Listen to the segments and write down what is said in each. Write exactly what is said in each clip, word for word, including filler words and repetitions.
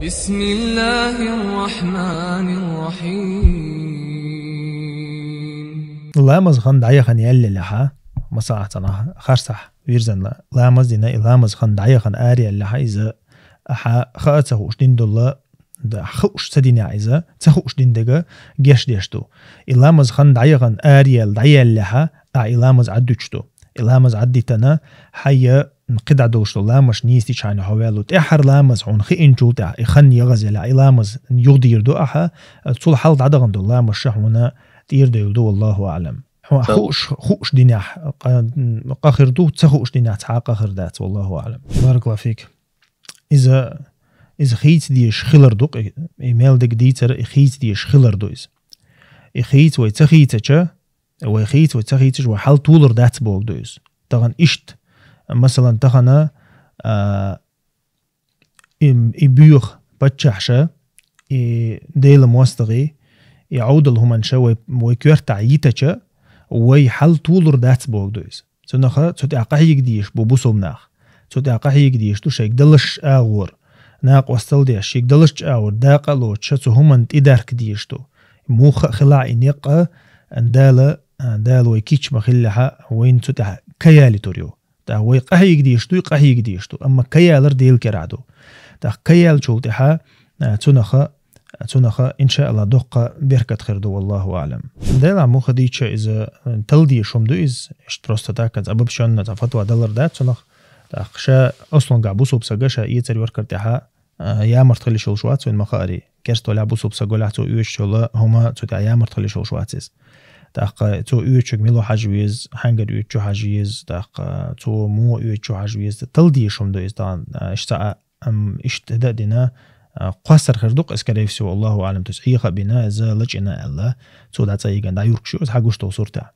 بسم الله الرحمن الرحيم. Ламаз хан дӀаяхан яллалехьа, масала, цӀана харсахь вирзанла ламаз дина, и ламаз хан дӀаяхан ари яллалехьа, иза ахьа хаа ца хууш дин долла, да, хууш ца динехь иза, ца хууш дин дега геш деш ду. И ламаз хан дӀаяхан ари ял дӀаяллалехьа, а и ламаз Ӏаддуч ду. И ламаз Ӏаддитана, хьайя кхидӀа долуш ду ламаш нийсти чхьана хьо ваьллу. ТӀехьара ламаз хьуна хиъинчул тӀехь, и хан ягӀазелахь, и ламаз югӀдийр ду ахьа, цул хьал дӀадагӀан ду ламаш ша хьуна тӀера девлла ду, валлаху аӀлам. Хьуна хууш, хууш динехь къа-, къахир ду, ца хууш динехь цхьа къахир дац, валлаху аӀлам. Баракаллаху фик. Иза, иза хийца деш хилар ду, и, и мел дег дийцара, и хийца деш хилар ду иза. И хийца вай ца хийцача, вай хийца, вай ца хийцаш, вай хьал тулур дац боху ду иза. Тахана иштта, масалан, тахана, а, и, и буьйха паччахьша, и Дела мостагӀий, и Ӏовдал хӀуманша вай, вай коьртахь йитача, вай хьал тулур дац боху ду иза. Цунаха цу тӀехь къахьийга дийш бу бусулнах. Цу тӀехь къахьийга дийш ду шайга далаш агӀор. Накъостал деш, шийга далаш агӀор, дакъа а лоцуша цу хӀуманна тӀидарка дийш ду. Муха а хила и некъа, Дала, Дала вай кич ма хиллехьа, вайна цу тӀехь каяли тур ю. ТӀаккха вай къахьийга дийш ду, и къахьийга дийш ду, амма каялар Дела керахь ду. ТӀаккха каялчул тӀехьа, а, цунаха, цунаха, иншаалла, доккха беркат хир ду, валлаху аӀлам. Дела муха дийча иза, а, тал дийш хӀума ду иза, иштта просто так, обобщённо, цхьа фатва далар дац цунах. ТӀаккха ша, аслунгахь бусулба сага ша эцар йоркар тӀехьа, а, ямарт хила йиш йолуш вац вайн ма хаари. Керста валахь, бусулба саг валахь, цо оьшуш йолу хӀума цу тӀехь ямарт хила йиш йолуш вац иза. ТӀаккха цо оьшучуьнга мила хьажа веза, хьаьнгара оьшучу хьажа еза, тӀаккха цо муха оьшучу хьажа веза. Тал дийш хӀума ду иза тахана, а, иштта а, ам, иштта дан а дина, а, кхоссар хир ду-кх, скорее всего, Аллаху аӀлам, то есть Ӏеха а бина, иза лачкъийна аьлла, цо дӀа цӀа йигна, дӀа юркуш ю иза хьагуш долу суртехь.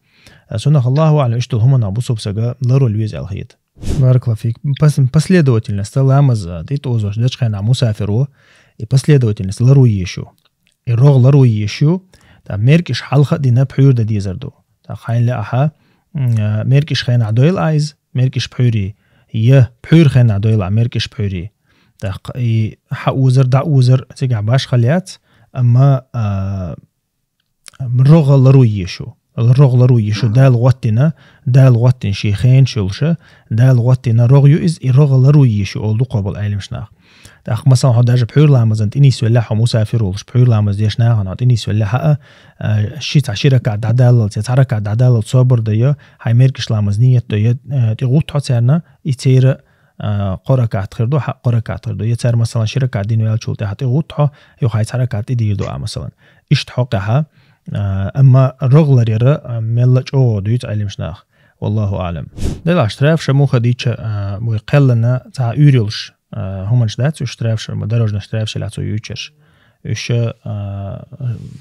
А, цунах Аллаху аӀлам, иштта долу хӀуманах бусулба сага ларвала веза аьлла хета. Баракаллаху фик. Пос-, последовательность, ламаз, а, тӀе тӀозош дечу хенахь мусафиро, и последовательность ларво езаш ю. И рогӀ ларво езаш ю, тӀаккха меркӀаш хьалха а дина пхьуьйр дан дезар ду. ТӀаккха хьайна лаахь, м, а, меркӀаш хенахь дойла а иза, меркӀаш пхьуьйре, я пхьуьйр хенахь дойла а меркӀаш пхьуьйре. ТӀаккха и хьаозар, дӀаозар цигахь башхалла яц, амма, а, рогӀ ларво езаш ю. РогӀ ларво езаш ю. Дала гӀоттина, Дала гӀоттина шен хенаш йолуша, Дала гӀоттина рогӀ ю иза, и рогӀ ларво езаш ю, олу дукхахболу Ӏеламаш нах. ТӀаккха, масалан, хьо даже пхьуьйр ламазан тӀе нисвеллехь, хьо мусафир волуш, пхьуьйр ламаз деш нахана хьо тӀе нисвеллехь а, а, ши цхьа ши ракаӀат дӀадаллалц, я цхьа ракаӀат дӀадаллалц собар дан я, хьайн меркӀаш ламаз ниет дан я, а, тӀе гӀуттахьо царна, и церан а, кхо ракаӀат хир ду, хьа, кхо ракаӀат хир ду. Я цара, масалан, ши ракаӀат дина ваьллачул тӀаьхьа тӀе гӀуттахьо, юха хьайн цхьа ракаӀат тӀе дийр ду а, масалан. Иштта хьо къаьхьа, а, амма рогӀ ларъяра, а, мелла а чӀогӀа дуьйцу Ӏеламаш нах. Валлаху аӀлам. Делахь штрафша муха дийча, а, вай кхеллана цхьа уьйр йолуш, а, хӀуманаш дац, уьш штрафша, ма дорожный штрафша лаьцо юьйцурш. Уьш, а,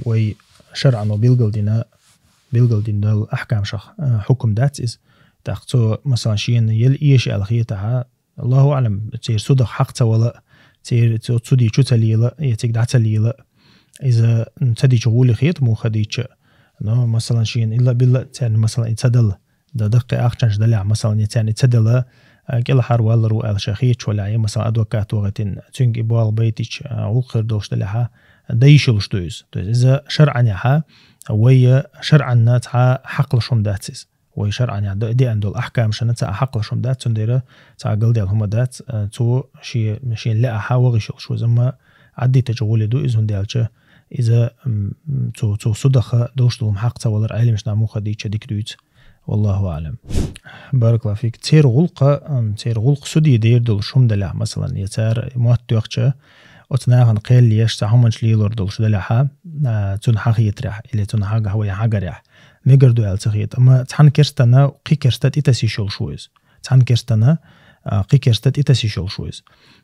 вай шарӀано билгалдина, билгалдина долу ахькамашах, а, хьукум дац иза. ТӀаккха цо, масалан, шена ел эша аьлла хетахьа, Аллаху аӀлам, церан судах хьакха ца вала, церан цу-, цу дийчу ца лела, я цига дӀа ца лела. Иза, м, ца дича гӀули хета, муха дийча. Но, масалан, шена илла-билла царна, масалан, и ца дала. Да даккхий ахчанаш далехь, масалан, я царна и ца дала, а, кӀелхьарваллар ву аьлла ша хеташ валехь, я, масалан, адвокат вахийтина, цуьнга и болх байтича, а, гӀуллакх хир долуш далехьа, дан йиш йолуш ду иза. То есть иза шарӀанехьа, вай шарӀанна цхьа хьакхалуш хӀума дац иза. Вай шарӀанехь д-, деана долу ахькамашна цхьа хьакхалуш хӀума дац, цундела цхьа галдаьлла хӀума дац, а, цо шен, шен лаахьа вахийтуш ву иза, амма Ӏаддитача гӀули ду иза, хӀунда аьлча иза, м, цу, цу судаха долуш долу хӀума хьакха ца валар Ӏеламашна муха дийча дика дуьйцу. Валлаху аӀлам. Баракаллаху фик. Церан гӀуллакха, ам, церан гӀуллакх суде дер долуш хӀума далехь, масалан, я цара мотт тоьхча, оцу нахана кхел еш, цхьа хӀуманаш лелор долуш далехьа, а, цунна хьахетарехь, или цунна хьага-, вай хьагарехь, мегар ду аьлла ца хета. Амма цхьана керстана кхин керста тӀе таса йиш йолуш ву иза. Цхьана керстана, а, кхин керста тӀе таса йиш йолуш ву иза.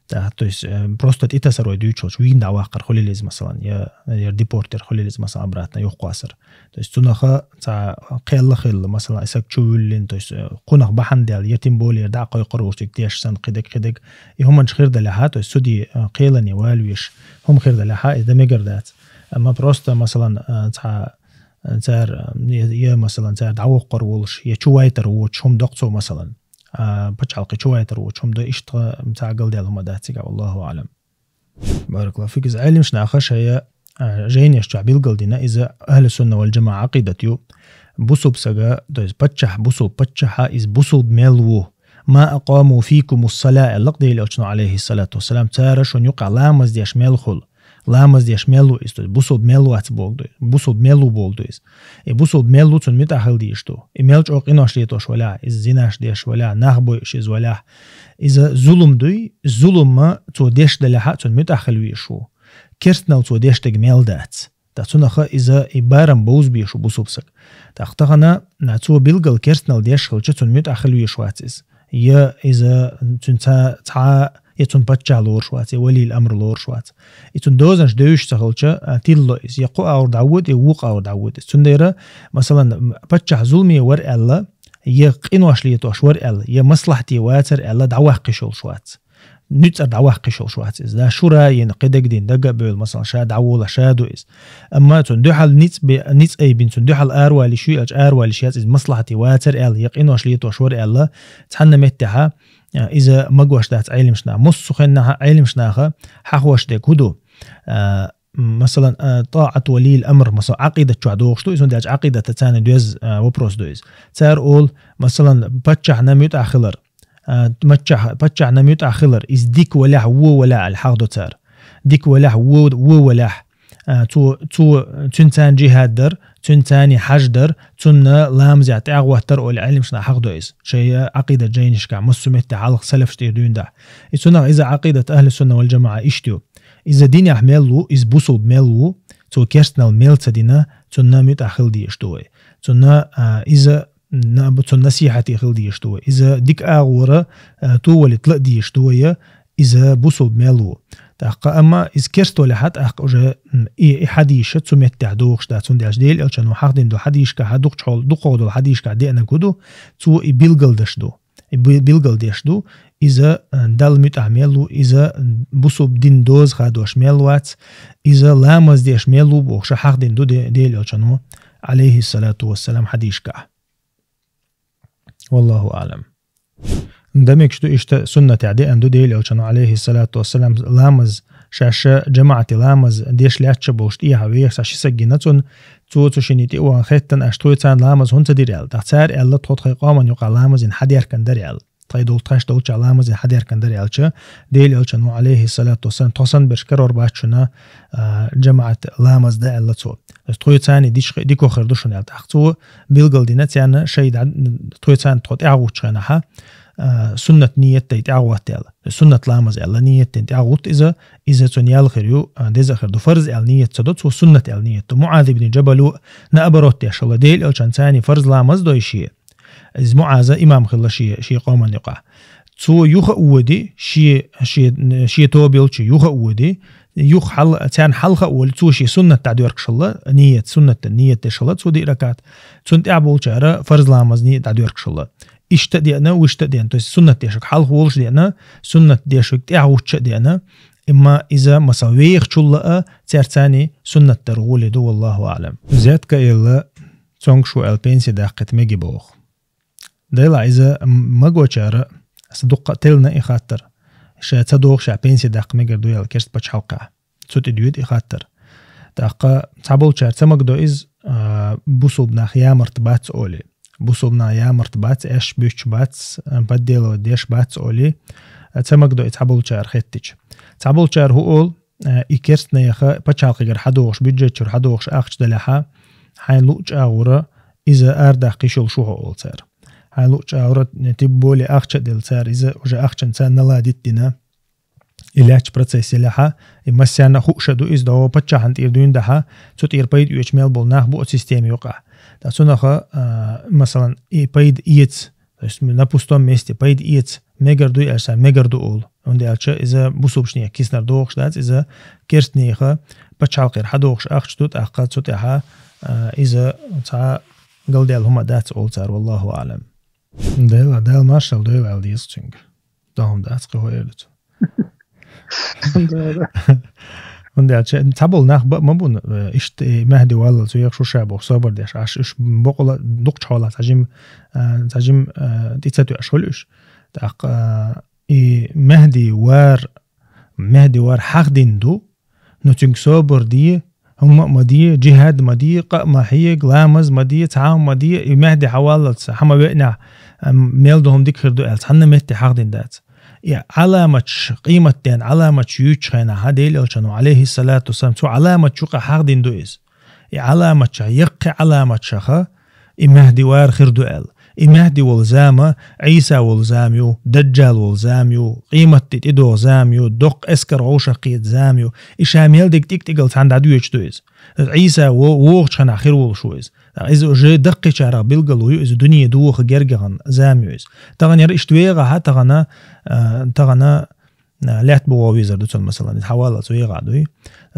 Да, то есть, э, просто тӀе тасар вай дуьйцуш, вийна дӀаваккхар хуьлийла иза, масалан, я, я депортер хуьлийла иза, масалан, обратно юхакхоссар. То есть цунаха цхьа кхел а хилла, масалан, и саг чу вуьллина, то есть, э, кхунах бахьана даьлла, я тем более дӀа а кхойкхур волчуьнга деш санна, кхидерг, кхидерг. И хӀуманаш хир далехьа, то есть суде, э, кхелане валавеш, хӀума хир далехьа, иза дан мегар дац. Амма просто, масалан, э, цхьа, э, цара, э, я, я, масалан, цара дӀавоккхур волуш, я чу вайтар воцуш, хӀума доккху цо, масалан. А, пачхьалкхе чу вайтар воцуш хӀума дан, иштта цхьа галдаьлла хӀума дац цигахь, валлаху аӀлам. Баракаллаху фик. Из Ӏелимаш наха шая, а, жайнеш чу билгалдина, иза ахлу сунна вал джамаӀа Ӏакъидат ю. Бусулб сага, то есть паччахь, бусулб паччахьа, из бусулб мел ву. «Ма акъаму фикумус салата», аьлла Делан Элчано, алейхи салату вассалам, цара шун юкъа ламаз деш мел хул. Ламаз деш мел ву из, то есть бусулб мел вац болду, бусулб мел ву болду из. И бусулб мел ву цун муьтӀахь хила дийш ду. И мел чӀо къинош летош валахь, из зинаш деш валахь, нах бойуш из валахь. Иза зулум дуй, зулумма цо деш далехьа цун муьтӀахь хила вийш ву. Керстнал цо деш дег мел дац. Та цунаха иза и барам бовз бийш ву бусулб саг. Тахтахана, на цо билгал керстнал деш хилча цун муьтӀахь хила вийш вац из. Я иза цун ца, ца, я цун паччахь лоруш вац, я валил амр лоруш вац. И цун дозанаш девиш ца хилча, а, тилло из, я кху аур дӀавуд, я вукх аур дӀавуд из. Цундера, масалан, м, паччахь зулме вар аьлла, я къинош летош вар аьлла, я маслахьте вацар аьлла, дӀаваккхиш йолуш вац. НуьцӀар дӀаваккхиш йолуш вац из. Да шура йина, кхидагдин дага а бевлла, масалан, ша дӀавола, ша ду из. Амма цун дуьхьал ницӀ бе-, ницӀ айбин, цун дуьхьал аравалиш ю, аьлча аравалиш яц из, маслахьте вацар аьлла, я къинош летош вар аьлла, цхьанна меттехьа, а, иза магош дац Ӏелимаш наха. Муссу хеннахьа Ӏелимаш наха хьахош дег хӀу ду? А, масалан, а, тӀаӀат валил амр, масалан, Ӏакъидат чохь дохуш ду, иза хӀунда аьлча Ӏакъидата царна доьзна, а, вопрос ду иза. Цара олу, масалан, паччахьна муьтӀахь хилар, а, маччахь-, паччахьна муьтӀахь хилар, иза дика валахь, вон валахь аьлла хьахдо цара. Дика валахь, вон, вон валахь, а, цо, цо, цуьнан царна джихад дар, цуьнан царна хьаж дар, цунна ламазехь тӀаьхьагӀоттар олу Ӏелимаш наха хьахдо иза. Шайн Ӏакъидат жайнашкахь, массо а метте хьалха салафаш тӀера дуьйна дахь. И цунах иза Ӏакъидат ахлу сунна вал джамаӀа иштта ю. Иза динехь мел ву, иза бусулб мел ву, цо керстнал мел ца дина, цунна муьтӀахь хила дезаш ду вай. Цунна, а, иза на-, цунна насихьате хила дезаш ду вай. Иза дика агӀора, а, товалийта ла а дезаш ду вай, иза бусулб мел ву. ТӀаккха, амма иза керст валехьа, тӀаккха уже, м, и, и хьадийша цу меттехь дохуш дац, цундела Делан Элчано хьахдина ду хьадийшкахь, дукхачу хьол-, дукхах долу хьадийшкахь деана гу ду, цо и билгалдаш ду. И би-, билгалдеш ду, иза, а, Далла муьтӀахь мел ву, иза бусулб дин доза хадош мел вац, иза ламаз деш мел ву бохуша хьахдина ду де-, Делан Элчано, алейхиссалату вассалам, хьадийшкахь. Валлаху аълам. Дан мегаш ду иштта суннатехь деана ду Делан Элчано, алейхиссалату вассалам, ламаз, шаьш жамаӀате ламаз деш лаьтташ болуш тӀехьа вехаш цхьа ши саг гина цунна, цо цу шинна тӀе а вахана хеттана, аша тхоьца ламаз хӀунда ца дира аьлла. ТӀаккха цара аьлла, тхо тхайн къоман юкъахь ламазна хьадеркан дара аьлла. Тхайн долу, тхаьш долчохь ламазна хьадеркан дара аьлча, Делан Элчано, алейхиссалату вассалам, тхо санна берш карор бац шуна, а, жамаӀат ламаз дан аьлла цо. Аса тхоьца дика хир ду шуна аьлла. ТӀаккха цо билгалдина царна шайн дӀа-, тхоьца тхо тӀаьхьагӀуттучу хенахьа, а, суннат ниет дай тӀаьхьагӀотта аьлла. Суннат ламаз аьлла, ниет дина тӀаьхьагӀутта иза, иза цунна ял хир ю, а, деза хир ду. Фарз аьлла ниет ца до, цо суннат аьлла ниет до. МуӀаз ибн Джабалу наоборот деш хилла, Делан Элчано царна фарз ламаз дой шен. Иза МуӀаза имам хилла шен, шен къоман юкъахь. Цо юха а води, шен, шен, шен тоба йолчу юха а води, юха хьал-, царна хьалха а волу, цо шен суннат дӀадоьркуш хилла, ниет, суннат ниет деш хилла, цо диъ ракат. Цунна тӀаьхьа болчара фарз ламазний дӀадоьркуш хилла. Иштта а деана, вуьшта а деана, то есть суннат дешуьг хьалха волуш а деана, суннат дешуьг тӀаьхьа гӀуттуш а деана, имма иза, масал, вехачул а цаьрца суннат дар гӀоле ду, валлаху аълам. Взятка элла, цомгуш ву аьлла пенсия даккхийта меги боху. Делахь иза м-, магочара, аса дуккха а теллина и хаттар. Ша ца дохушехь пенсия даккха мегар ду аьлла керста пачхьалкхехь. Цу тӀе доьду и хаттар. ТӀаккха цхьаболчара ца магадо иза, а, бусулба нах ямарта бац олий. Бусулба нах ямарта бац, аьшпаш буьттуш бац, а, подделывать деш бац олий. А, ца магадо и цхьаболчара хеттича. Цхьаболчара хӀу олу, а, и керстанеха пачхьалкхегара хьадогӀуш, бюджет чуьра хьадогӀуш ахча далехьа, хьайн луъучу агӀора иза арадаккха йиш йолуш ву хьо олу цара. Хьайн луъучу агӀора, тем более ахча а делла цара, иза уже ахчанца наладить дина. И лаьттачу процесс елехьа, и массарна а хууш а ду иза, догӀу паччахьна тӀера дуьйна дахьа, цу тӀера пайда оьцуш мел болу нах бу оцу система юкъахь. Ткъа цунаха, а, масалан, и пайда эца, то есть на пустом месте пайда эца, мегар дуй аьлча, мегар ду олу. ХӀунда аьлча иза бусулбанех киснар догӀуш дац, иза керстанеха пачхьалкхера хьадогӀуш ахча ду, тӀаккха цу тӀехьа, а, иза цхьа галдаьлла хӀума дац олу цара, валлаху аълам. Дела, Дала маршалла дойла аьлла деза цуьнга. Дохам дац, кхин хӀу эр ду цо. Да, да. ХӀунда аьлча цхьаболу нах баа ма бу, э, иштта, э, Мехди валлалц вехаш ву ша боху собар деш. Аш уьш боккъала дукхачу хьолахь цхьа жим, э, цхьа жим, э, тӀе ца тоьуш хуьлу уьш. ТӀаккха, э, и Мехди вар Мехди вар хьахдин ду, ну цуьнга собар де, хӀумма а ма де, джихад ма де, къа а ма хьега, ламаз ма де, цхьа а ма де, и Мехди хьаваллалца, хьама веънехь, ам, мел ду хӀума дика хир ду аьлла, цхьанна метте хьахдин дац. И Ӏаламаташ, къематден Ӏаламаташ юьйцучу хенахь, хьан Делан Элчано, алейхиссалату вассалам, цу Ӏаламаташ юкъа хьахдин ду иза. И Ӏаламатчех, яккхий Ӏаламатчеха, и Мехди вар хир ду аьлла. И Мехди волу зама, Ӏийса волу зама ю, Даджал волу зама ю, къематди тӀедогӀу зама ю, доккха эскар вовшах кхета зама ю. И ша мел дерг тӀиг-тӀигал цхьаьна дӀадоьдуш ду иза. Ӏийса во-, вогӀучу хенахь хир волуш ву иза. Иза уже даккхийчарах билгало ю, иза дуьне доха гергахана зама ю иза. Тахана яра иштта вегӀахьа, тахана, а, тахана, а, лаьтта бухо везар ду цунна, масалан, иза хьаваллалц вегӀахь дуй.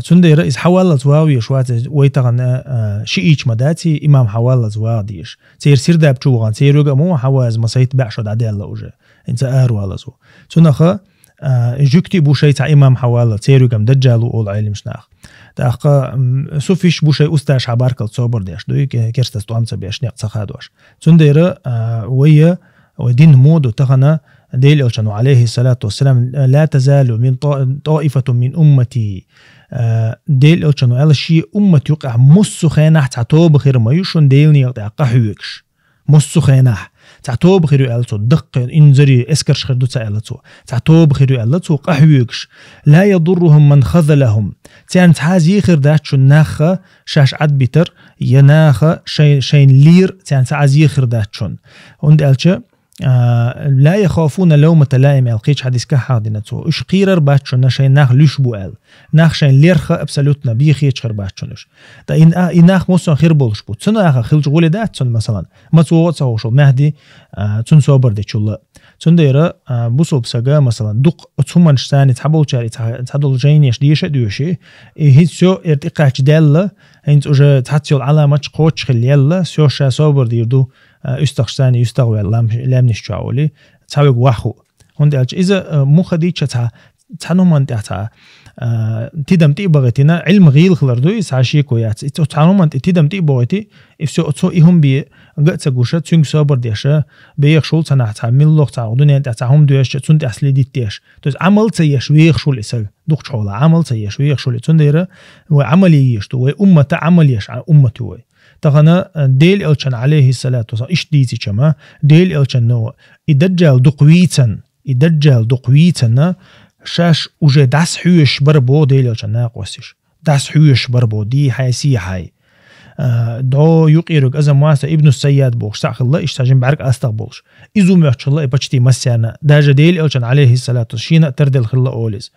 Цундела иза хьаваллалц вагӀа веш вац, вай тахана, а, шиъича ма дац, имам хьаваллалц вагӀа дезаш. Церан сирдап чу вахана, церан вега а ма ван хьаваза, масайт баьӀ шо дӀадаьлла уже. ХӀинца араваллалц ву. Цунаха, а, жуьгти бу шай цхьа имам хьаваллалц, церан вегам Даджал ву олу Ӏелимаш нах. ТӀаккха, м, суфиш бу шай усташ хьабаркал собар деш, дуй, ке-, керстас тӀом ца беш, некъ ца хадош. Цундела, а, вайя, вай дин моду тахана, Делан Элчано, алейхиссалату вассалам, «لا تزال من طا-، طائفة من أمتي». А, Делан Элчано аьлла, шен уммат юкъахь массо хенахь цхьа тоба хир ма ю шун Делан некъа тӀехь къахьоьгуш. Массо хенахь. Цхьа тоба хир ю аьлла цо, даккхий инзаре эскарш хир ду ца аьлла цо. Цхьа тоба хир ю аьлла цо, къахьоьгуш. «لا يضرهم من خذلهم». Царна цхьа а зе хир дац шун наха шаьш Ӏадбитар, я наха шайн, шайн лер, царна цхьа а зе хир дац шун. ХӀунда аьлча, а, «لا يخافون لومة لائم» аьлла, кхечу хьадисехь хьахдина цо. Уьш кхийрар бац шуна, шайн нах луьш бу аьлла. Нах шайн лерха абсолютно бехеча хир бац шуна уьш. Ткъа и, а, и нах муссана хир болуш бу. Цу наха хилча гӀуле дац цунна, масалан. Маца вогӀу а ца хууш волу Мехди, а, цунна собар дечул а. Цундела, а, бусулба сага, масалан, дукха оцу хӀуманаш царна цхьаболчаьрга цхьа, цхьадолу жайнеш деша а доьший, и хӀинца всё, эр тӀекхача даьлла, хӀинца уже цхьацца йолу Ӏаламаташ кхочуш хилла елла, всё, ша собар дийр ду, а, уьстагӀаш царна юьстагӀваьлла лам-, лаьмнаш чохь олий, цхьа вега ваха хуу. ХӀунда аьлча иза, а, муха дийча цхьа, цхьана хӀуманна тӀехь цхьа, а, тидам тӀе а бахийтина, Ӏилма гӀийла хилар ду, и цхьа шеко яц. И цу цхьана хӀуманна тӀе тидам тӀе а бахийти, и всё, цо и хӀума бен га а ца гуша, цуьнга собар деша, бехаш ву цхьанахь цхьа миллох цхьа дуьнен тӀехь цхьа хӀума доьшча, цунна тӀехь следить деш. То есть Ӏамал ца еш вехаш ву и сага, дукхачу хьолахь Ӏамал ца еш вехаш ву и. Цундела вай Ӏамал еш ду, вай уммата Ӏамал еш, а, уммат ю вай. Тахана, а, Делан Элчан, алейхиссалату вассалам, иштта дийцича ма, Делан Элчано, и Даджал дукха вийцан, и Даджал дукха вийцана, шаьш уже дӀасахьоьжуш бара боху Делан Элчан накъосташ. ДӀасахьоьжуш бара боху, дийхьай, сийхьай. А, дӀо юкъериг аза муаса Ибну Сайяд бохуш цхьаъ хилла, иштта жин бӀаьрг астагӀа болуш. Иза ву моьттуш хилла и почти массарна. Даже Делан Элчан, алейхиссалату вассалам, шена а тардел хилла олу иза.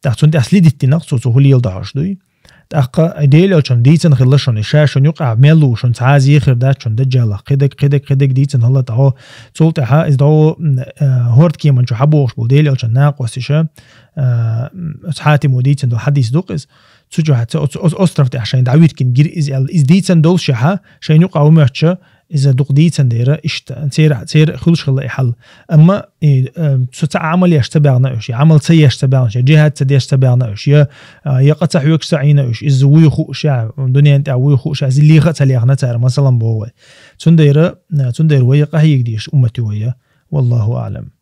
ТӀаккха цунна тӀехь следить динарх цо, цо хӀу леладо хьожуш дуй. ТӀаккха Делан Элчано дийцина хилла шуна, ша шуна юкъахь мел ву, шуна цхьа а зе хир дац шуна Даджалах, кхидерг, кхидерг, кхидерг дийцина хилла тӀаккха. Цул тӀаьхьа иза дӀо, м, а, хӀордкеман чу хьабохуш болу Делан Элчан накъосташа, а, м, Хьатимо дийцина долу хьадис ду-кх иза. Цу чохь, цу, оцу, оцу остров тӀехь шайн дӀавиткина гира иза аьлла. Иза дийцина долушехьа, шайн юкъа ву моьттуша, иза дукха дийцина дера, иштта, церан, церан хуьлуш хилла и хьал. Амма, и, э, цу цхьа Ӏамал еш ца баьхна уьш, я Ӏамал ца еш ца баьхна уьш, я джихад ца деш ца баьхна уьш, я, а, я къа ца хьоьгуш ца Ӏийна уьш, иза вуй хууш, я дуьнен тӀехь вуй хууш, я иза леха а ца лехна цара, масалан, боху вай. Цундела, а, цундела вай къахьега дезаш уммат ю вай. Валлаху аълам.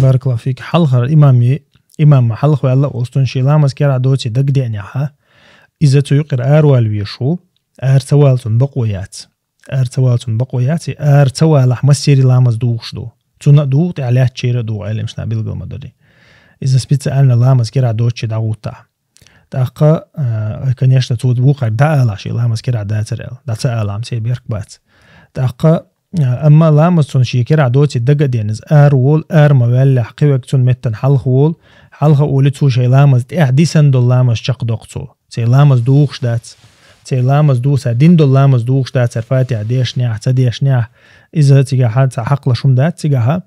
Баракаллаху фик. Хьалхара имам е-, имам хьалха ваьлла а волуш, цунна шен ламаз керахь доций дагадеанехьа, иза цу юкъара аравала везаш ву, ара ца вала цунна бакъо яц. Ара ца вала цунна бакъо яц, и ара ца валахь массеран ламаз духуш ду. Цунна а духу, тӀехь лаьттачеран а духу, Ӏелимаш нах билгал ма дарий. Иза специально ламаз керахь доцучий дӀагӀуттахь. ТӀаккха, а, конечно, цо вукхара дӀа алахь шен ламаз керахь дацара аьлла. ДӀа ца алахь-м, церан берк бац. ТӀаккха, а, амма ламаз цунна шен керахь доций дага а деана, иза ара волу, ара ма ваьллехь, кхин верг цунна меттана хьалха волу, хьалха а волий, цо шайн ламаз тӀехь дисина долу ламаз чекхдоккху цо. Церан ламаз духуш дац. Церан ламаз ду-, цара дина долу ламаз духуш дац, цара Фатихьа дешнехь, ца дешнехь. Иза цигахьа цхьа хьакхалаш хӀума дац цигахьа.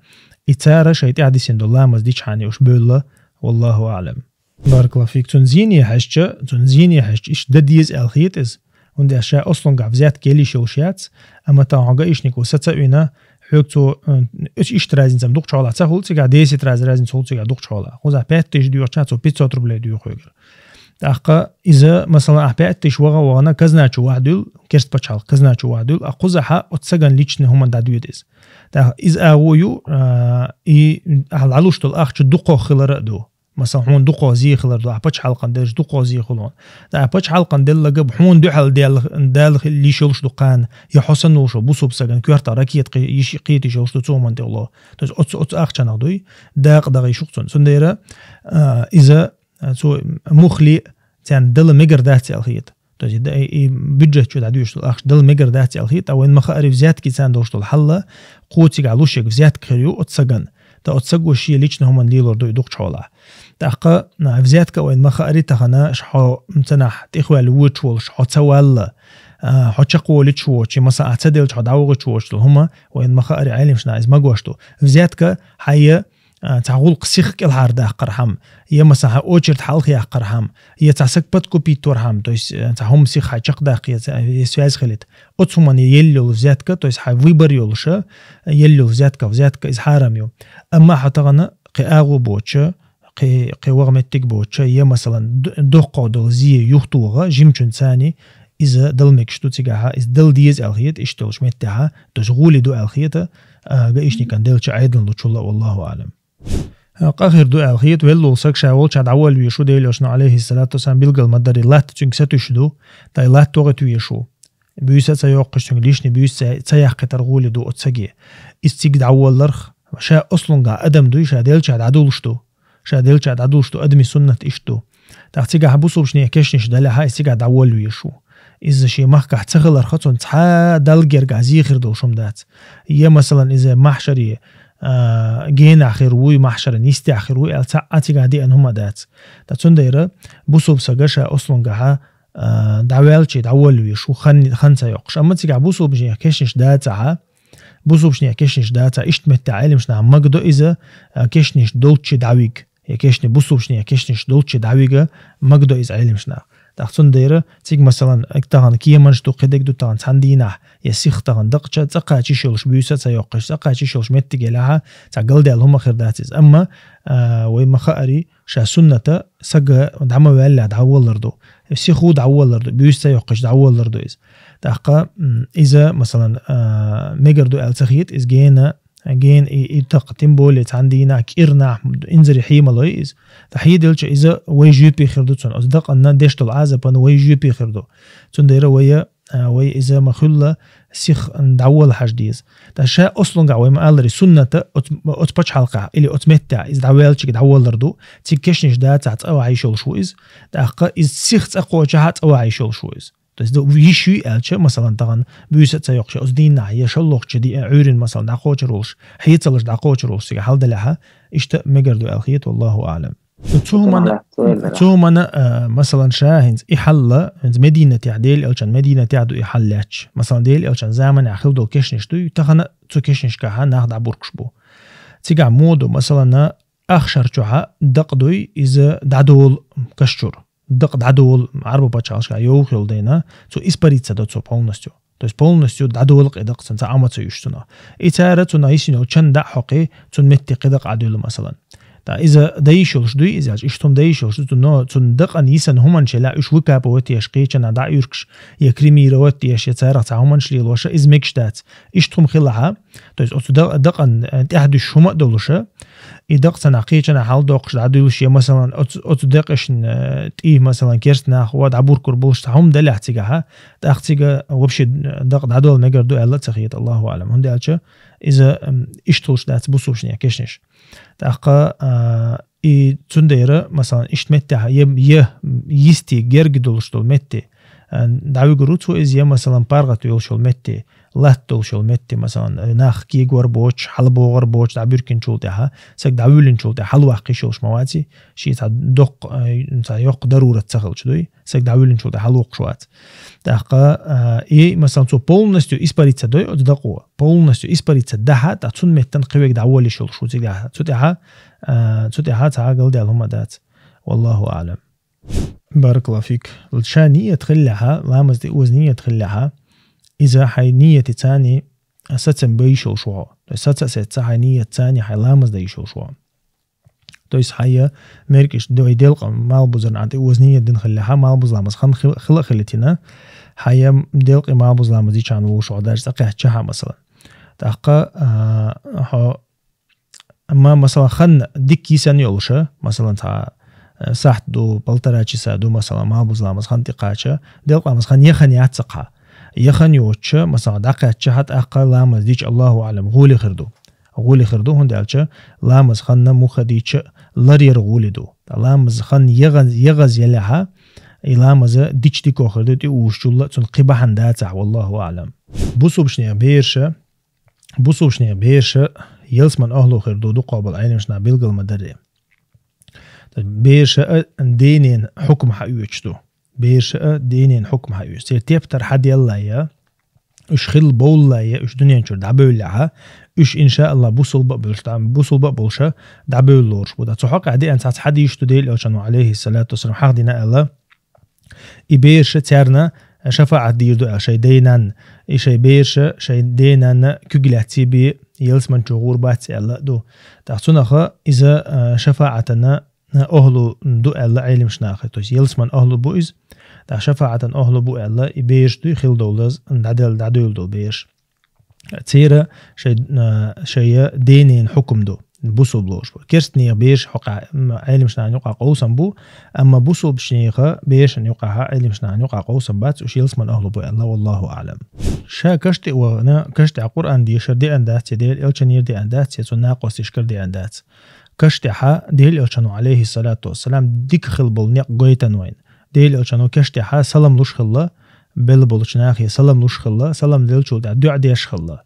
И цара шайн тӀехь дисина долу ламаз дичхьана уьш бевлла. Валлаху аълам. Баракаллаху фик. Цунна зене хьаьжча, цунна зене хьаьжча, иштта дан деза аьлла хета иза. ХӀунда аьлча ша ослунгахь взятка елийш йолуш яц, амма тахана хьо гаишник ву, саца а вина, хьоьга цо, э, иштта разница-м дукхачу хьолахь ца хуьлу цигахь, десять раз разница хуьлу цигахь дукхачу хьолахь. Кхузахь пять тысяч доьхуча, цо пятьсот рублей доьху хьоьгара. ТӀаккха иза, масалан, ахь пять тысяч ваха а вахана, казна чу вахьа дуьллу, керста пачхьалкх казна чу вахьа дуьллу, а кхузахьа оцу сагана личный хӀуманна дӀадоьду иза. ТӀаккха иза агӀо ю, а, и ахьа дӀалуш долу ахча дукхох хилар а ду. Масалан, хьуна дукхо зе хилар ду, ахь пачхьалкхан делча дукхо зе хул хьуна. ТӀаккха пачхьалкхан деллага хьуна дуьхьал Дала, Дала хила йиш йолуш ду кхана, я хьо санна волуш бусалба сагана коьртах ракета кхи-, йиш-, кхеташ йолуш ду цу хӀуманна тӀехула. То есть оцу, оцу ахчанах дуй, дакъа дагӀа йиш ю-кх цунна. Цундела, а, иза, а, цо мухли царна дала мегар дац аьлла хета. То есть и, и бюджет чу дӀадоьшуш долу ахча дала мегар дац аьлла хета, а вайна ма-хаъара взятки царна долуш долу хьал, кхо цигахь луш ерг взятка хир ю оцу сагана. ТӀаккха оцу саго шен личный хӀуманна лелор ду и дукхачу хьолахь. ТӀаккха, а, взятка вайна ма-хаъара тахана, ш-, хьо цанахь тӀехваьлла вочу волуш, хьо ца валла, а, хьо чекхволуьйтуш воцуш, масала, ахь ца делча хьо дӀавогӀуьйтуш воцуш долу хӀума, вайна ма-хаъара Ӏеламнаха иза магош ду. Взятка хьайя, а, цхьа гӀуллакх сиха кӀелхьардаккхархьама, я, масала, хьан очередь хьалха яккхархьама, я цхьа саг подкупить вархьама, то есть, а, цхьа хӀума сиха хьан чекхдаккха, я ца-, я связь хилийта. Оцу хӀуманна елла йолу взятка, то есть хьан выбор йолуша, елла йолу взятка, взятка иза хьарам ю. Амма хьо тахана кхин агӀо боцуша, кхин, кхин ваха меттиг боцуша, я, масалан, д-, доккхо долу зе юхатоха, жимачун цани, иза дала мегаш ду цигахьа, иза дала деза аьлла хета, иштта долуш меттехьа, то есть гӀоли ду аьлла хета, а, гаишникан делча Ӏедална лучул а, валлаху аӀлам. Къа хир ду аьлла хета, велла волу саг ша волчохь дӀаволла везаш ву, Делан Элчано, алейхиссалату вассалам, билгал ма дарий, латта цуьнга сатуьйсуш ду, ткъа и латта тохийта везаш ву. Буьйса а ца йоккхуш, цуьнга лишний буьйса ца, ца яккхийтар гӀоли ду оцу саге. Иза цига дӀаволларх, ша ослунгахь адам дуй, ша делчохь дӀадолуш ду. Ша делчохь дӀадолуш ду, адамийн суннат иштта ду. ТӀаккха цигахь бусалбачунех кешнаш далехьа, иза цигахь дӀаволла везаш ву. Иза шен махкахь ца хиларх, цунна цхьа Далла гергахь зе хир долуш хӀума дац. Я, масалан, иза махьшаре, а, генахь хир вуй, махьшаран йистехь хир вуй аьлла, цхьа а цигахь деана хӀума дац. Ткъа цундела бусалба сага ша ослунгахьа, а, дӀаваьлча дӀаволла везаш ву, хан, хан ца йоккхуш. Амма цигахь бусалбачунех кешнаш дацахьа, бусалбачунех кешнаш дацахьа, иштта меттехь Ӏеламнаха магадо иза, а, кешнаш долччи дӀавига. Я кешни бусалбачунех кешнаш долччи дӀавига магадо иза Ӏеламнаха. ТӀаккха цундела цига, масалан, тахана кеманаш ду, кхидерг ду тахана цхьана дийнахь, я сиха тахана дакъача, цӀа кхача йиш йолуш буьйса а ца йоккхуш, цӀа кхача йиш йолуш меттиг елахьа, цхьа галдаьлла хӀума хир дац иза. Амма, а, вай ма-хаъара, ша сунната сага дӀа ма ваьллехь дӀаволлар ду. Сихо дӀаволлар ду, буьйса ца йоккхуш дӀаволлар ду иза. ТӀаккха, м, иза, масалан, а, мегар ду аьлла ца хета, иза гена, гена и, и такъ, тем более цхьана дийнахь, кӀирнахь, инзаре хьемалой иза. ТӀаккха хьеделча иза вай жоьпе хир ду цунна. Оцу дакъанна деш долу Ӏазапана вай жоьпе хир ду. Цундела вай, а, вай иза ма-хуьллу сиха дӀаволла хьажа деза. Ткъа ша ослунгахь вай ма-аллара сунната оцу, оцу пачхьалкхехь или оцу меттехь иза дӀаваьллачига дӀаволлар ду, цига кешнаш дацахь цӀа ваха йиш йолуш ву иза. ТӀаккха иза сиха цӀа кхочахьа цӀа ваха йиш йолуш ву иза. То есть, ду-, йиш юй аьлча, масалан, тахана буьйса а ца йоккхуш, оцу дийнахь я шолгӀачу ди-, Ӏуьйрина, масалан, дӀакхочур волуш, хьецалаш дӀакхочур волуш цига хьалдалехьа, иштта мегар ду аьлла хета, валлаху аӀлам. Цу хӀуманна, цу хӀуманна, а, масалан, ша хӀинца и хьалла, хӀинца Мединатехь, Делан Элчан Мединатехь ду и хьал лаьтташ. Масалан, Делан Элчан заманехь хилла долу кешнаш дуй, тахана цу кешнашкахьа нах дӀабуркуш бу. Цигахь муха ду, масалан, ахшар чохьа дакъа дуй, иза дӀадолу каш чуьра. Дакъа дӀадолу, Ӏарба пачхьалкхашкахь йовха йолу дайна, цо испариться до цо полностью. То есть полностью дӀадолу кхидакъ, цунна цхьа Ӏама ца юьш цунах. И цара цунах йисина йолу чан дӀа а хьокхий, цунна метте кхидакъ Ӏадуьллу, масалан. Ткъа иза дан йиш йолуш дуй, иза аьлча, иштта хӀума дан йиш йолуш ду, но цунна дакъана йисина хӀуманаш елахь, уьш выкапывать еш, кхечанхьа дӀа а уьркаш, я кремировать еш, я царах цхьа хӀуманаш лелош, иза мегаш дац. Иштта хӀума хилахьа, то есть оцу да-, дакъан, э, тӀаьхьа дуьсуш хӀума а долуша, и дакъа цхьанхьа кхечанхьа хьалдоккхуш дӀадуьллуш, я, масалан, оцу, оцу декъашна, э, тӀе, масалан, керста нах ван дӀабуркур болуш цхьа хӀума далехь цигахьа, тӀаккха цига вообще дакъа дӀадола мегар ду аьлла а ца хета, Аллаху аӀлам. ХӀунда аьлча иза, м, иштта хуьлуш дац бусалбачунех кешнаш. ТӀаккха, а, и цундела, масалан, иштта меттехь, я, я йисте герга долуш долу метте, а, дӀавуьгур ву цо иза, я, масалан, паргӀат йолуш йолу метте, латта долуш йолу метте, масалан, нах кегор боцуш, хьалабогӀур боцуш, дӀабуьркинчул тӀаьхьа, саг дӀавуьллинчул тӀаьхьа хьалаваккха йиш йолуш ма вац и, шен цхьа доккха, а, цхьа йоккха дарурат ца хилча дуй, саг дӀавуьллинчул тӀаьхьа хьалавоккхуш вац. ТӀаккха, а, и, масалан, цо полностью испариться дой оцу дакъо, полностью испариться дахьа, тӀаккха цунна меттан кхин верг дӀаволла йиш йолуш ву цигахь. Цу тӀаьхьа, а, цу тӀаьхьа цхьа а галдаьлла хӀума дац. Валлаху аӀлам. Баракаллаху фик. Ша ният хиллехьа, ламаз тӀе оза ният хиллехьа, иза хьайн нияти цани сацам бан йиш йолуш ву хьо. То есть саца а сецца хьайн нияти цани хьайн ламаз дан йиш йолуш ву хьо. То есть хьайн меркӀаш д-, вай делкъа малбузарна тӀе оза ният дина хиллехьа, малбуз ламаз хан хи-, хила а хилитина, хьайн делкъе малбуз ламаз дичахьана ву хьо, даже цӀа кхаьччахьа, масалан. ТӀаккха, а, хьо Амма, масала, хан дикка йисана йолуша, масала, цхьа, э, сахьт ду, полтора часа ду, масала, малхбуза ламаз хан тӀекхача, делкъа ламаз хан яхан яц цхьа. Яхан йоцча, масала, дӀакхаьчча, хьа тӀаккха ламаз дича, Аллаху аӀлам, гӀоли хир ду. ГӀоли хир ду, хӀунда аьлча ламаз ханна муха дийча ларъяр гӀоли ду. Ламаз хан ягӀаз-, ягӀаз ялехьа, и ламаза дича дика хир ду, тӀе уьшучулла, цунна кхин бахьана дацахь, валлаху аӀлам. Бусулбачнех бераша, бусулбачнех бераша ялсман ахӀлу хир ду, дукхахболу Ӏеламнаха билгал ма дарре. Бераша а денен хьукма хьаоьцуш ду. Бераша а денен хьукма хьаоьцуш. Церан тептар хьаделлая, уьш хилла бовллая, уьш дуьнен чуьра дӀабевллехьа, уьш, иншааллахӀ, бусулба а болуш, дӀа-, бусулба а болуша дӀабевлла лоруш бу. Ткъа цу хьокъехь деана цхьацца хьадисаш ду, Делан Элчано, Ӏалайхиссалату вассалам, хьахдина аьлла, и бераша царна шафаӀат дийр ду аьлла, шайн ден-нанна, и шайн бераша шайн ден-нанна куьг лаьцна бен ялсмани чу гӀур бац аьлла а ду. ТӀаккха цунах иза, а, шафаӀатана ахӀлу ду аьлла Ӏеламнаха, то есть ялсман ахӀлу бу иза, тӀаккха шафаӀатан ахӀлу бу аьлла, и бераш дуй хилла довлаза дӀадел-, дӀадевлла долу бераш. Церан шайн, а, шайн денен хьукма ду, бусулба лоруш бу. Керстанех бераш хьокъехь, м, Ӏеламнахана юкъахь къовсам бу, амма бусулбачнеха берашна юкъахь, Ӏеламнахана юкъахь къовсам бац, уьш ялсман ахӀлу бу аьлла, валлаху аӀлам. Ша каш тӀе вахана, каш тӀехь Къуръан дешар деана дац, я Делан Элчанера деана дац, я цуьнан накъосташкара деана дац. Каш тӀехьа Делан Элчано, Ӏалайхиссалату вассалам, дика хилла болу некъ гойтина вайна. Делан Элчано каш тӀехьа салам луш хилла, белла болчу нахе салам луш хилла, салам деллачул тӀаьхьа дуӀа деш хилла.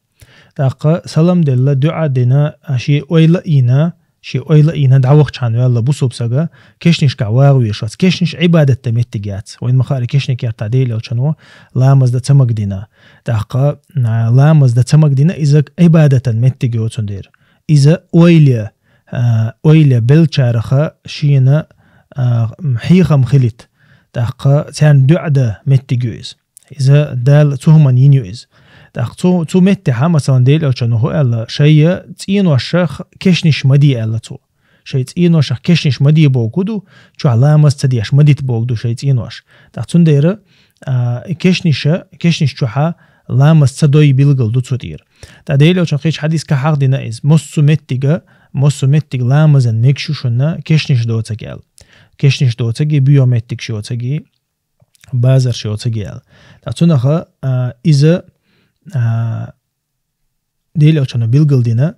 ТӀаккха салам делла, дуӀа дина, шен ойла а йина, шен ойла а йина, дӀавахчахьана ваьлла бусулба сага, кешнашкахь вагӀа везаш вац. Кешнаш Ӏибадат дан меттиг яц. Вайна ма хаъара, кешнийн кертахь Делан Элчано ламаз дан ца магадина. ТӀаккха, а, ламаз дан ца магадина, иза Ӏибадатан меттиг ю цундела. Иза ойла, а, ойла беллачараха шена, а, м, хьехам хилийта. ТӀаккха царна дуӀа дан меттиг ю иза. Иза Дала цу хӀуманна йина ю иза. ТӀаккха цу, цу меттехьа, масалан, Делан Элчано хӀу аьлла, шайн цӀеношах кешнаш ма де аьлла цо. Шайн цӀеношах кешнаш ма де бохург хӀу ду, чохь ламаз ца деш ма дита бохург ду шайн цӀенош. ТӀаккха цундела, а, кешнаша, кешнаш чохьа ламаз ца дой билгал ду цу тӀера. Ткъа Делан Элчано кхечу хьадисехь хьахдина иза, массо а меттига, массо а меттиг ламазан мегаш ю шуна кешнаш доцург аьлла. Кешнаш доцург, буьйху меттигаш йоцург, базарш йоцург аьлла. Ткъа цунах, а, иза, а, Делан Элчано билгал дина,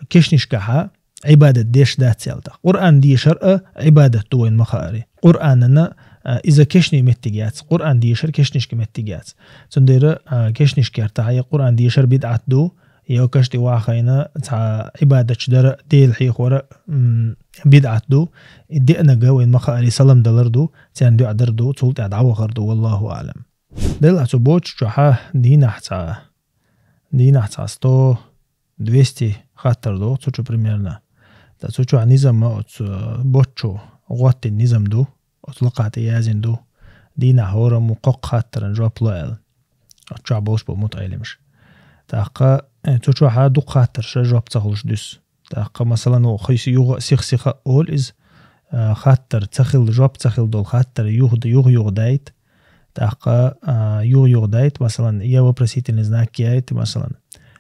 кешнашкахьа Ӏибадат деш дац аьлла тӀаккха. Къуръан дешар а Ӏибадат ду вайна ма хаъара. Къуръанана, а, иза кешнийн меттиг яц. Къуръан дешар кешнашкан меттиг яц. Цундела, а, кешнийн кертахь я Къуръан дешар бидӀат ду, я каш тӀе вахийна цхьа Ӏибадаташ дар, Дела хьехор, м, бидӀат ду. И деанарг вайна ма хаъара салам далар ду, царна дуӀа дар ду, цул тӀаьхьа дӀавахар ду, валлаху аӀлам. Делахь цу боцчу чохьа дийнахь цхьа, дийнахь цхьа сто, двести хаттар ду, цу чу примерно. Ткъа цу чохь низам оцу, э, боцчу гӀоттина низам ду, оцу лакхахь тӀе яздина ду. Дийнахь хӀораммо кхоккха хаттаран жоп ло аьлла. Оцу чохь болуш болу мутаӀелимаш. ТӀаккха, э, цу чохьа дукха хаттарша жоп ца хуьлуш дуьсу. ТӀаккха, масалан, ву хи-, юха а сих-сиха а олу иза, а, хаттар ца хилла, жоп ца хилла долу хаттар юха-, юха-юха дайта. ТӀаккха, а, юха-юха дайта, масалан, я вопросительный знак яйта, масалан.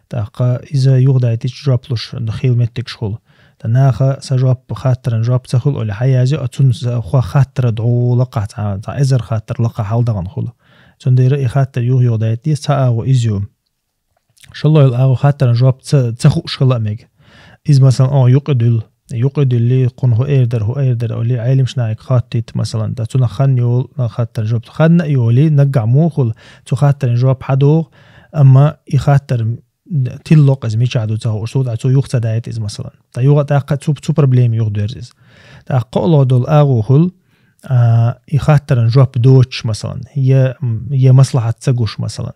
ТӀаккха иза юха дайтича жоп луш хила меттигаш хуьлу. Ткъа наха сан жоп, хаттаран жоп ца хуьлу олий хьаязйо, а цунна са хо-, хаттара дӀо лакхахь цхьа, цхьа эзар хаттар лакхахь хьаладахана хуьлу. Цундела и хаттар юха-юха дайта деза, цхьа агӀо иза ю. ШолгӀа йолу агӀо хаттаран жоп ца, ца хууш хила а мега. Иза, масалан, оха юкъа дуьллу. Юкъа дуьллий, кхунна хӀу эр дара, хӀу эр дара олий, Ӏеламнахе хоттийта, масалан, ткъа цунах хан йолу, на хаттаран жоп. Хан а йолий, наггахь муха хуьлу, цу хаттаран жоп хьадогӀу, амма и хаттар тилла ло-кх иза мичахь ду ца хууш, цул тӀаьхьа цо юха ца дайта иза, масалан. Ткъа юха тӀаккха цу, цу проблема юха доьрзу иза. ТӀаккха кхоалгӀа долу агӀо хуьлу, а, и хаттаран жоп доцуш, масалан, я, я маслахьат ца гуш, масалан,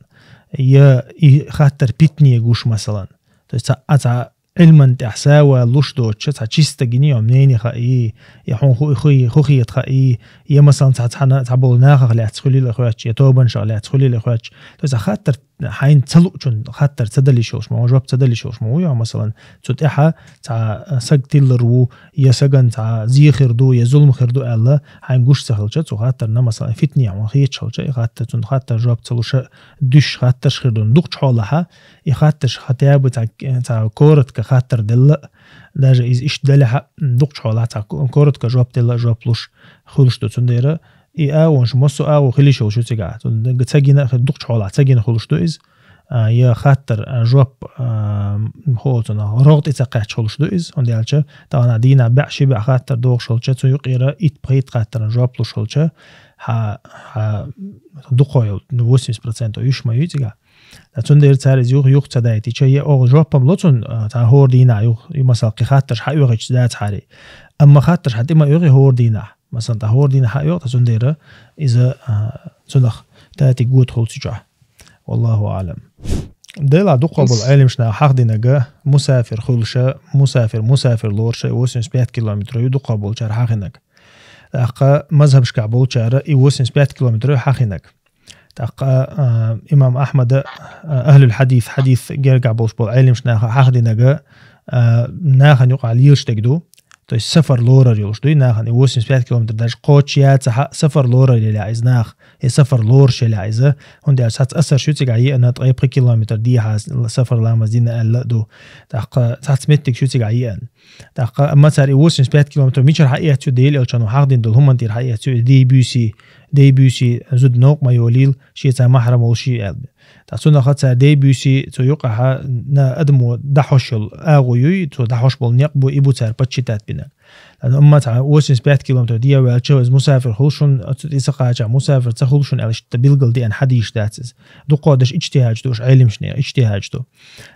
я и хаттар питане гуш, масалан. То есть цхьа, а, цхьа Ӏилман тӀехь савал луш доцуша, цхьа чисто гинийо мнение хаий, я хьуна хӀу, хӀу, хӀу хета хаий, я, масалан, цхьа, цхьана, цхьаболу нахах лаьцна хуьлийла хоьттуш, я тобанашах лаьцна хуьлийла хоьттуш. То есть цхьа хаттар хьайна ца луучун хаттар ца далиш йолуш ма ву, жоп ца далиш йолуш ма ву, я, масалан, цу тӀехьа цхьа саг тиллар ву, я саган цхьа зе хир ду, я зулам хир ду аьлла, хьайна гуш ца хилча, цу хаттарна, масалан, фитне хьуна хеташ хилча, и хаттар, цунна хаттар жоп ца луша, дуьш хаттарш хир ду. Дукхачу хьолахьа, и хаттарш хатя бы цхьа, цхьа коротко хаттар делла, даже иза иштта далехьа, дукхачу хьолахь цхьа ко-, коротко жоп делла, жоп луш хуьлуш ду. Цундела и агӀонаш массо а агӀо хилиш йолуш ю цигахь. Цунна ца гина хи-, дукхачу хьолахь ца гина хуьлуш ду иза. А, я хаттар, а, жоп, а, хӀо цунах, рогӀ тӀе ца кхаьчча хуьлуш ду иза. ХӀунда аьлча, тахана дийнахь баьӀ, ши баьӀ хаттар дохуш хилча, цу юкъера итт-пхийтта хаттарна жоп луш хилча, хьа, хьа дукха йолу, ну, восемьдесят процентов уьш ма ю цигахь. Ткъа цундела цара иза юха, юха ца дайтича, я оха жоп-м ло цунна, а, цхьа хӀора дийнахь юха, и, масала, кхин хаттарш хьаоьхуьйтуш дац хьарий. Амма хаттарш хьан тӀе ма оьху хӀора дийнахь. Масалан, тӀа хӀора дийнахь хьаоьху, ткъа цундела иза, а, цунах татиг гота хуьлу цигахь. Валлаху аӀлам. Делахь дукха болу Ас- Ӏелимаш наха хьахдинарг, мусафир хуьлуша, мусафир, мусафир лоруша, восемьдесят пять километр ю дукха болчара хьахинарг. ТӀаккха мазхабашкахь болчара и восемьдесят пять километр ю хьахинарг. ТӀаккха, а, имам Ахьмада, а, ахьлул хьадис, хьадис гергахь болуш болу Ӏелимаш наха хьахдинарг, а, нахана юкъахь лелаш дерг ду. То есть сафар лорар йолуш ду, и нахана и восемьдесят пять километр даже кхочуш яцахьа, сафар лорар елахь иза наха, и сафар лоруш елахь иза. ХӀунда аьлча цхьацца асарш ю цигахь еана, ткъе пхи километр дехьа сафар ламаз дина аьлла а ду. ТӀаккха цхьацца меттигаш ю цигахь еана. ТӀаккха, амма цара и восемьдесят пять километр мичара хьаэцна ю, Делан Элчано хьахдина долу хӀуманна тӀера хьаэцна ю, и дей-буьйсий, дей-буьйсий зуда новкъа ма йолийла, шен цхьа махьрам волуш аьлла. Ткъа цунах цара дей-буьйсий цу юкъахьа на адамо дӀахьош йолу агӀо юй, цо дӀахьош болу некъ бу, и бу цара подсчитать бинарг. Амма цхьа восемьдесят пять километр дехьа ваьлча, иза мусафир хуьлу шуна, оцу тӀе ца кхача мусафир ца хуьлу шуна аьлла, иштта билгал деана хьадисаш дац иза. Дукха дерш иджтихӀадаш ду уьш Ӏелимаш наха, иджтихӀадаш ду.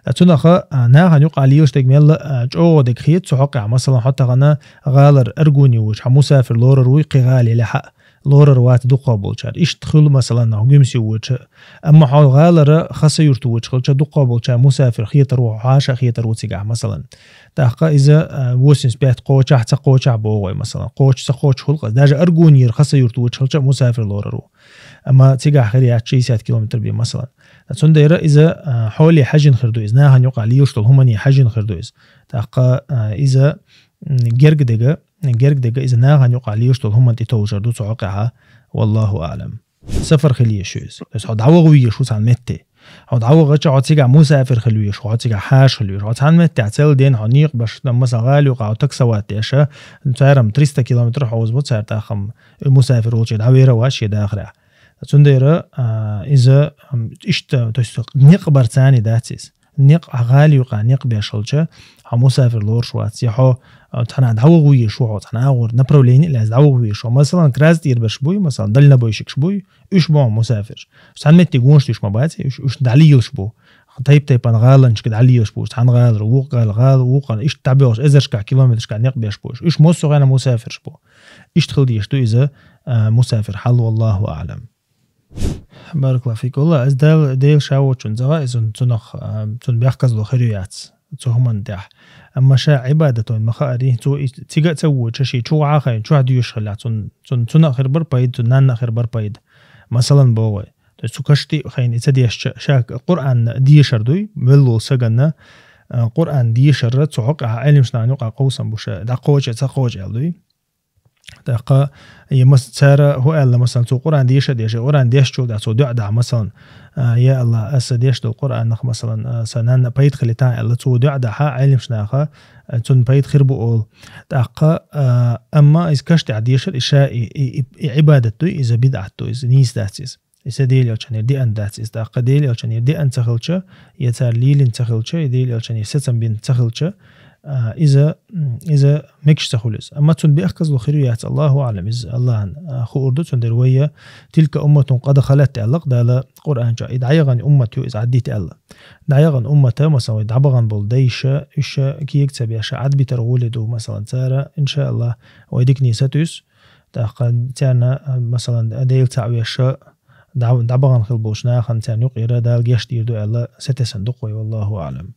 Ткъа цунах, а, нахана юкъахь лелаш дерг мелла, а, чӀогӀа дерг хета цу хьокъехь. Масалан, хьо тахана гӀалара аргуни вуьйцуш, хьан мусафир лорар вуй, кхин гӀала елахьа а лорар вац дукха болчара. Иштта хуьлу, масалан, нах Гуьмсе воьдуш. Амма хьо гӀалара Хасавюрт воьдуш хилча, дукха болчара мусафир хетар ву, хьаша а хетар ву цигахь, масалан. ТӀаккха иза, а, восемьдесят пять кхочахь, ца кхочахь боху вай, масалан. Кхочуш, ца кхочуш хуьлу-кх иза. Даже аргунера Хасавюрт воьдуш хилча мусафир лорар ву. Амма цигахь хир яц шестьдесят километр бен, масалан. Цундела иза, а, хьоле хьаьжжина хир ду иза, нахана юкъахь лелаш долу хӀумане хьаьжжина хир ду иза. ТӀаккха, а, иза, м, герга дега, герга дега иза нахана юкъахь лелаш долу хӀуманна тӀе товжар ду цу хьокъехьа. Валлаху аӀлам. Сафар хила езаш ю иза. То есть хьо дӀаваха везаш ву цхьана метте. Хьо дӀавахача хьо цигахь мусафир хила везаш, хьо цигахь хьаша хила везаш. Хьо цхьана метте цел ден хьо некъ беш, масалан, гӀала юкъахь хьо таксовать деш, цара-м триста километр хьовзабо цара тӀаккха-м, и мусафир волчу дӀавер а вац шен дахарехь. Цундела, а, иза, ам, иштта, то есть некъ бар царна дац иза. Некъ, хьан гӀала юкъахь некъ беш хилча, хьо мусафир лоруш вац. Я хьо, а, цхьана дӀаваха везаш ву хьо, цхьана агӀор направление а лаьцна дӀаваха везаш ву. Масалан, Красный тӀера берш буй, масалан, дальнобойщикаш буй, уьш бу хьуна мусафирш. Цхьана метте гонаш дуьйш ма бац, уьш, уьш дӀалелаш бу. Тайп-тайпана гӀаланчуьра дӀалелаш бу, цхьана гӀалара, вукху гӀала, гӀала, вукхана, иштта дӀабоьлхуш, эзаршкахь, километрашкахь некъ беш бу уьш. Уьш массо а хенахь мусафирш бу. Иштта хила дезаш ду иза, а, мусафир хьал, валлаху аӀлам. Баракаллаху фик. Валла, аса Дала, Дела ша воцчунна загӀа, иза цунах, а, цунна бехказло хир ю яц, цу хӀуманна тӀехь. Амма ша Ӏибадат вайн ма хаари, цо и цига а ца воьдуш, шен чу вахьа а хайна, чохь доьшуш хилла, цунна, цунна, цунна а хир бара пайда, цунна нанна а хир бара пайда. Масалан, боху вай. То есть цу кашти а хайна и ца дешча, ша Къуръан дешар дуй, велла волу саганна, а, Къуръан дешар цу хьокъехь Ӏелимаш нахана юкъахь къовсам бу ша, дӀакхоча, ца кхоча аьлла дуй. ТӀаккха, я мас-, цара хӀу аьлла, масалан, цо Къуръан деша а деши, Къуръан дешчул тӀаьхьа цо дуӀа дахь, масалан, а, я АллахӀ, аса деш долу Къуръанах, масалан, а, сан нанна пайда хилийтахь аьлла, цо дуӀа дахь, Ӏелимаш наха, а, цунна пайда хир бу олу. ТӀаккха, а, амма иза каш тӀехь дешар, и ша и, и, и, и Ӏибадат дуй, иза бидӀат ду, иза нийса дац иза. Иза Дела Элчанера деана дац иза. ТӀаккха Дела Элчанера деана ца хилча, я цара лелийна ца хилча, я Дела Элчанера сацам бина ца хилча, а, иза, м, иза мегаш ца хуьлу иза. Амма цунна бехказло хир ю яц, Аллаху аӀлам, иза АллахӀана, а, хуур ду, цундела вай я: «Тилка умматун къад халат», – аьлла-кх Дала Къуръан чохь. И дӀаяхана уммат ю иза, Ӏаддита аьлла. ДӀаяхана уммата, масалан, вай дӀабахана болу дайша, уьш кега ца беш, Ӏадбитар гӀоле ду, масалан, цара, иншааллахӀ, вай дикане сатуьйсу. ТӀаккха царна, а, масалан, Дела цхьаъ веш, дӀа-, дӀабахана хила болчу нахана царна юкъера Дала гечдийр ду аьлла, сатесна ду-кх вай, валлаху аӀлам.